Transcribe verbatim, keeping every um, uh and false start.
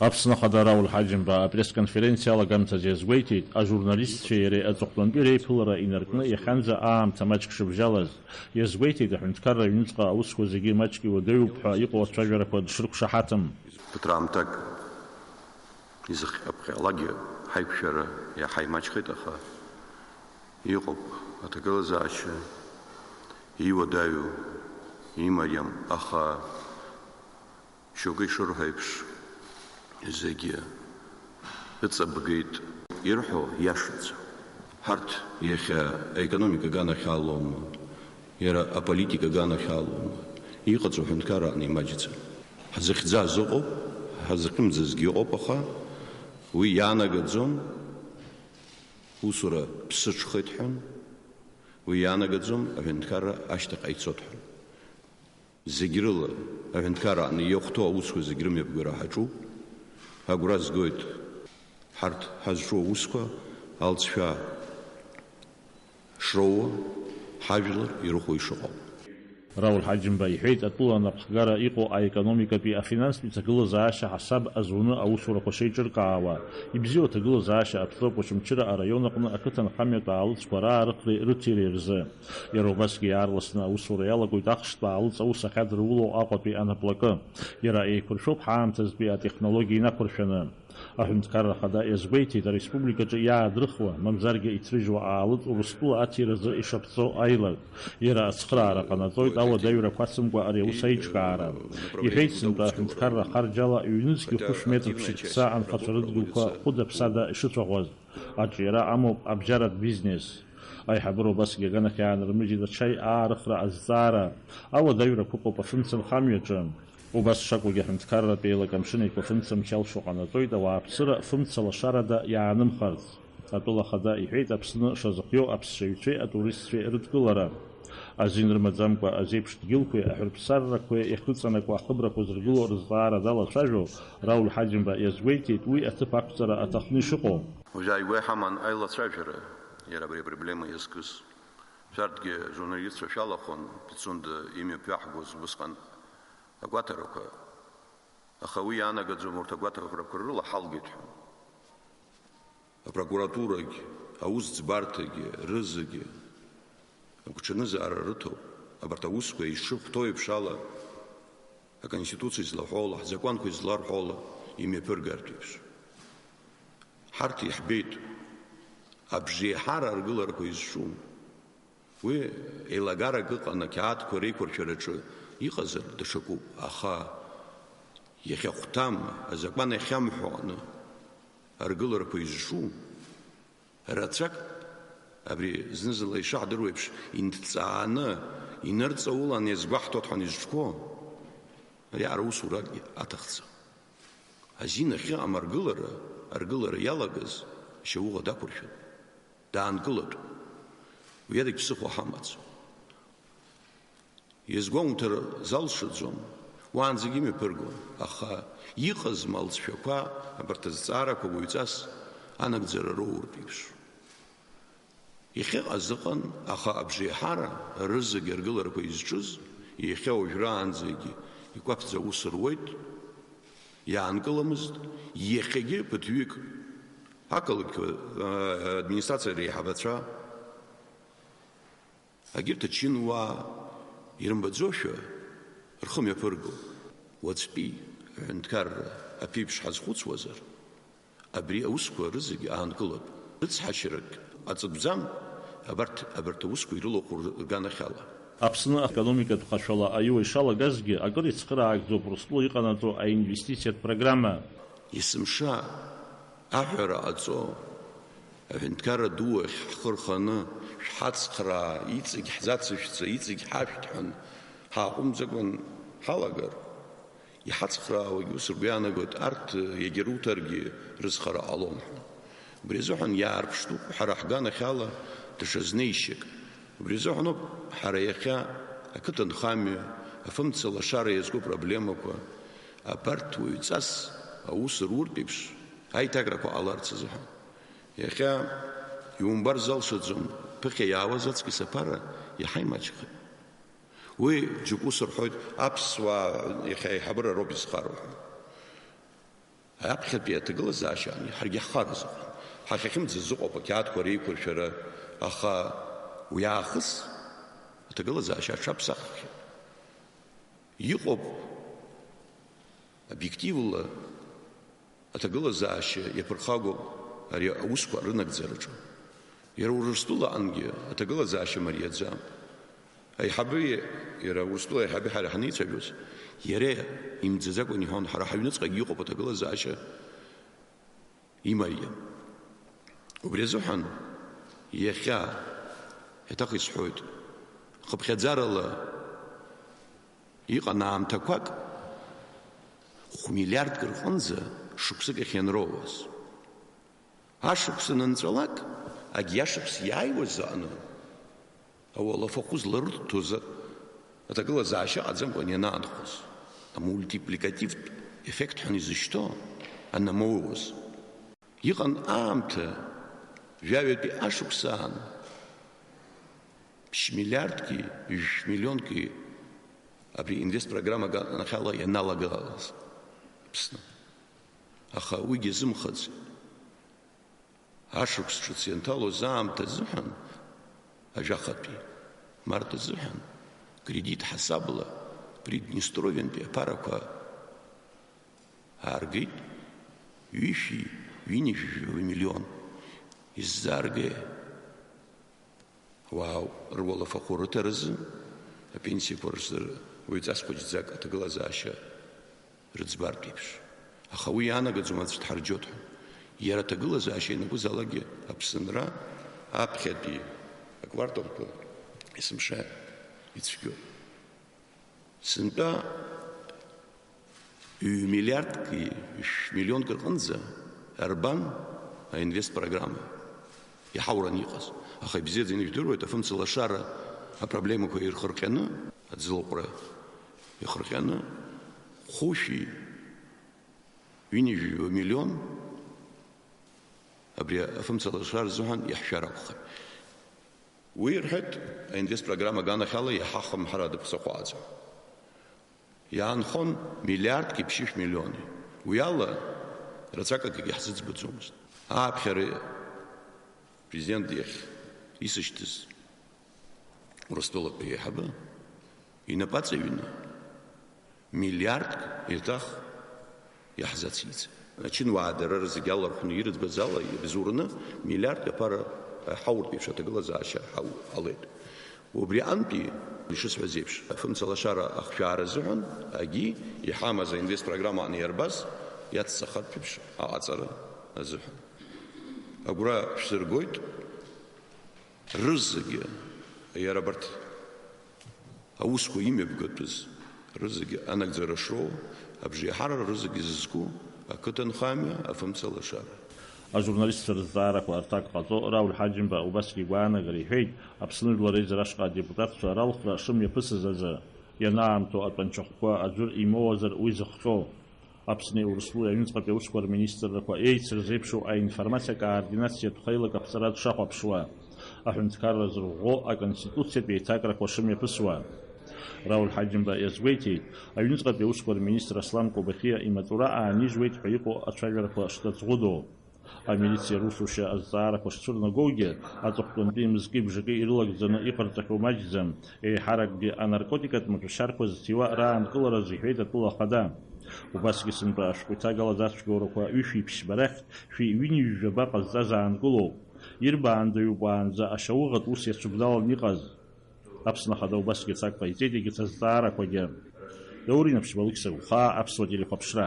Аԥсны Ахада Рауль Ҳаџьымба апресс-конференциа алагамҭазы иазгәеиҭеит, ажурналистцәеи иареи аҵыхәтәантәи реиԥылара инаркны иахьанӡа аамҭа маҷк шыбжьалаз. Иазгәеиҭеит, аҳәынҭқарра аҩныҵҟа аусқәа зегьы маҷк иуадаҩуп ҳәа иҟоу ацәажәарақәа дшырқәшаҳаҭым. Ԥыҭраамҭак изыхҟьа-ԥҟьалакгьы ҳаиқәшәара иаҳа имаҷхеит, аха иҟоуп аҭагылазаашьа иуадаҩу, имариам, аха шьоукы ишырҳәо еиԥш, зегьы ыҵабгеит. Ирҳәо иашаӡам. Ҳарҭ иахьа аекономика аганахьалоума, иара аполитика аганахьалоума, иҟаҵоу аҳәынҭқарра аҟны имаҷӡам. Ҳзыхьӡаз ыҟоуп, ҳзыхьымӡазгьы ыҟоуп, аха уи иаанагаӡом усура ԥсыҽхеит ҳәа, уи иаанагаӡом аҳәынҭқарра ашьҭахь ҟаицот ҳәа. Зегь рыла, аҳәынҭқарра аҟны иахәҭоу аусқәа зегь рымҩаԥгара ҳаҿуп. Агәра згоит ҳарҭ ҳазҿу аусқәа алҵшәа шроуа, ҳажәлар ирыхәо ишыҟоу. Рауль Ҳаџьымба иҳәеит, атәыла анапхгара иҟоу аекономикатәи афинанстәи ҭагылазаашьа ҳасаб азуны аусурақәа шеиҿыркаауа. Ибзиоу аҭагылазаашьа аԥҵоуп Очамчыра араион аҟны ақыҭанхамҩатә аалыҵқәа раарыхреи рыҭиреи рзы. Иара убасгьы иаарласны аусура иалагоит ахшҭтә аалыҵ аус ахьадыруло Аҟәатәи анаплакы. Иара еиқәыршәоуп ҳаамҭазтәи атехнологиа инақәыршәаны. Аҳәынҭқарра Ахада иазгәеиҭеит, ареспубликаҿы иаадрыхуа, мамзаргьы иҭрыжьуа аалыҵ Урыстәыла аҭиразы ишаԥҵоу аилак. Иара ацхыраара ҟанаҵоит ауадаҩрақәа ацымкәа ари аус аиҿкаара. Иҳәеит, сынтәа аҳәынҭқарра ахарџьала ҩнызқь хәышә метр ԥшьыцәца анхацәа рыдгьылқәа хәыда-ԥсада ишыцәаӷәаз. Аҿиара амоуп абжьаратә бизнес. Аиҳабыра убасгьы аганахь иаанармыжьит ачаи аарыхра азҵаара. Ауадаҩрақәа ыҟоуп афымца нхамҩаҿы. Убас шакәугьы аҳәынҭқарратә еилак амшын еиқәа фымца мчалшо ҟанаҵоит ауааԥсыра фымца лашарада иаанымхарц. Атәыла Ахада иҳәеит Аԥсны шазыхиоу аԥсшьаҩцәеи атуристцәеи рыдкылара. Азин рымаӡамкәа азеиԥш дгьылқәеи аҳәырԥсаррақәеи иахыҵанакуа ахыбрақәа зыргыло рызҵаара далацәажәо Рауль Ҳаџьымба иазгәеиҭеит уи аҭыԥ ақәҵара аҭахны ишыҟоу. Уажәы ааигәа иҳаман аилацәажәара, иара абри апроблема иазкыз. Шәарҭгьы, ажурналистцәа шәалахәын, Пицунда имҩаԥҩаҳгоз убысҟан агәаҭарақәа. Аха уи иаанагаӡом урҭ агәаҭарақәа рыла ҳалгеит ҳәа. Апрокуратурагь, аусӡбарҭагьы, рызегьы агәҽанызаара рыҭоуп. Абарҭ аусқәа ишыхәҭоу еиԥш ала, Аконституциа излаҳәо ала, ҳзакәанқәа изларҳәо ала имҩаԥыргартә еиԥш. Ҳарҭ иаҳбеит, абжеиҳара аргыларақәа изҿу. Уи еилагарак ыҟан ақьаадқәа реиқәыршәараҿы иҟазар даҽакуп, аха иахьахәҭам, азакәан иахьамҳәо аҟны аргыларақәа изҿу, рацәак, абри зны-зынла ишаҳдыруа еиԥш, инҭҵааны, инырҵаулан иазгәаҳҭоит ҳәа изҿқәоу, ари аара усурак аҭахӡам. Азин ахьыҟам аргылара, аргылара иалагаз шьауӷа дақәыршәан, даанкылатәуп. Уи адагь ԥсыхәа ҳамаӡам. Иазгәоумҭар залшаӡом, уаанӡагьы имҩаԥыргон, аха иҟазма алҵшәақәа абарҭ азҵаарақәа уаҩҵас анагӡара роуртә еиԥш? Иахьыҟаз ыҟан, аха абжеиҳара рызегь аргыларақәа изҿыз, иахьа уажәраанӡагьы икәаԥӡа аус руеит, иаанкыламызт, иахьагьы ԥыҭҩык ақалақьқәа, а, администрациа реиҳабацәа, егьырҭ ачынуаа ирымбаӡошәа рхы мҩаԥыргон. Уаҵәтәи аҳәынҭқарра аԥеиԥш ҳазхәыцуазар, абри аусқәа рызегь аанкылатәуп. Рыцҳашьарак ҟаҵатәӡам, абарҭ, абарҭ аусқәа ирылахәу рганахьала. Аԥсны аекономикатә ҟашәала аиуа ишалагазгьы, акыр ицхыраагӡоуп Урыстәыла иҟанаҵо аинвестициатә программа. Есымша аҳәара ҟаҵо, аҳәынҭқарра ду ахь ҳхы рханы, шәҳацхраа, иҵегь ҳзацышәҵа, иҵегь ҳашәҭ ҳәа ҳааҟәымҵӡакәан ҳалагар, иҳацхраауагь ус ргәы иаанагоит, арҭ егьа руҭаргьы рызхара ҟалом ҳәа. Убри азыҳәан иаарԥштәуп ҳара ҳганахьала даҽа знеишьак. Убри азыҳәаноуп ҳара иахьа ақыҭанхамҩа, афымца лашара иазку апроблемақәа, абарҭ уаҩҵас аус руртә еиԥш аиҭакрақәа ҟаларц азыҳәан. Иахьа иумбар залшаӡом, ԥыхьа иаауаз аҵкьыс аԥара иаҳа имаҷхеит. Уи џьоук ус рҳәоит, аԥсуаа иахьа аиҳабыра роуп изхароу ҳәа. Аԥхьатәи аҭагылазаашьа ани ҳаргьы ҳхаразы ҳахьахьымӡаз ыҟоуп ақьаадқәа реиқәыршәара, аха уи аахыс аҭагылазаашьа аҽаԥсаххьеит. Иҟоуп обиективла аҭагылазаашьа иаԥырхагоу ари аусқәа рынагӡараҿы. Иара Урыстәылаҟангьы аҭагылазаашьа мариаӡам. Аиҳабы, иара Урыстәыла аиҳабы ҳара ҳаницәажәоз, иара имӡаӡакәан иҳәон, ҳара ҳаҩныҵҟагьы иҟоуп аҭагылазаашьа имариам. Убри азыҳәан иахьа, еиҭах исҳәоит, хыԥхьаӡарала иҟан аамҭақәак, хә-миллиардк рҟынӡа шықәсык ахь ианроуаз. Ашықәс анынҵәалак, агьиашықәс иааиуаз аҟны, ауалафахәы зларырҭоз аҭагылазаашьа ыҟаӡамкәан ианаанхоз, амультипликативтә еффект ҳәа изышьҭоу анамоуаз. Иҟан аамҭа, жәаҩатәи ашықәс аан, ԥшь миллиардки жәшә миллионки абри инвестпрограммак анахьала ианалагалаз Аԥсны. Аха уигьы азымхаӡеит. Ашықәс ҿыц ианҭалоз аамҭа азыҳәан, ажәахатәи март азыҳәан, кредит ҳасабла Приднестровиантәи аԥарақәа ааргеит, ҩышәи ҩынҩажәи жәаба миллион. Иззааргеи? Ауаа руалафахәы рыҭаразы, апенсиақәа рзы уаҩҵас хәыҷӡак аҭагылазаашьа рыӡбартә еиԥш. Аха уи иаанагаӡом аӡә дҳарџьоит ҳәа. Иара аҭагылазаашьа ианакәызаалакгьы Аԥсынра аԥхьатәи акварталқәа есымша ицәгьоуп. Сынтәа ҩ-миллиардки шә-миллионк рҟынӡа арбан аинвест программа иҳауран иҟаз. Аха ибзиаӡаны ижәдыруеит, афымца лашара апроблемақәа ирхырҟьаны, аӡылаҟәра ихырҟьаны, хәышәи ҩынҩажәи жәаба миллион абри афымца лашара рзыҳәан иаҳшәар акәхап. Уи, рҳәеит, аинвест программа аганахьала иаҳахымҳара адыԥсахәааӡам. Иаанхон миллиардки ԥшьышә миллиони. Уи ала рацәак акгьы ҳзыӡбаӡомызт. Ааԥхьара президент иахь исышьҭыз Урыстәылатәи аиҳабы инапы аҵаҩны миллиардк еиҭах иаҳзациҵеит. Ачынуаа дара рзегьы алархәны ирыӡбаз ала, иабзоураны миллиардк аԥара ҳауртә еиԥш аҭагылазаашьа ҳау-, ҳалеит. Убри антәи, ишысҳәаз еиԥш, афымцалашара ахшәаара азыҳәан, агьи иҳамаз аинвест программа аниарбаз иацҵахартә еиԥш аҟаҵара азыҳәан. Агәра шәсыргоит, рызегьы, иара абарҭ аусқәа имҩаԥгатәыз рызегьы анагӡара шроу, абжеиҳарара рызегьы зызку ақыҭанхамҩа афымцалашара. Ажурналистцәа рызҵаарақәа рҭак ҟаҵо, Рауль Ҳаџьымба убасгьы игәаанагара иҳәеит, Аԥсны Жәлар реизара ашҟа адепутатцәа ралхра шымҩаԥысыз азы, ианаамҭоу атәанчахәқәа аӡәыр имоуазар уи зыхҟьо. Аԥсни Урыстәылеи аҩныҵҟатәи аусқәа рминистррақәа еицырзеиԥшу аинформациа координациатә хеилак аԥҵара дшахәаԥшуа, аҳәынҭқарра зырӷәӷәо аконституциатә еиҭакрақәа шымҩаԥысуа. Рауль Ҳаџьымба иазгәеиҭеит, аҩныҵҟатәи аусқәа рминистр Аслан Кобахиа имаҵура аанижьуеит ҳәа иҟоу ацәажәарақәа шрыцәгәыдоу. Амилициа русушьа азҵаарақәа шцәырнагогьы, аҵыхәтәантәи мызки бжаки ирылагӡаны иҟарҵахьоу маҷӡам, еиҳаракгьы анаркотикатә маҭәашьарқәа зҭиуа раанкылараз, иҳәеит атәыла ахада. Убасгьы сынтәа ашәҟәы иҭагалаз ацәгьоурақәа ҩышәи ԥшьба рахьтә шәи ҩынҩажәи жәаба ҟазҵаз аанкылоуп. Ирбаандаҩуп уаанӡа ашьауӷатә ус иацәыбналан иҟаз. Аԥсны Ахада убасгьы аҭак ҟаиҵеит егьырҭ азҵаарақәагьы. Даур Инаԥшьба, Алықьса Гәхаа, Аԥсуа телехәаԥшра.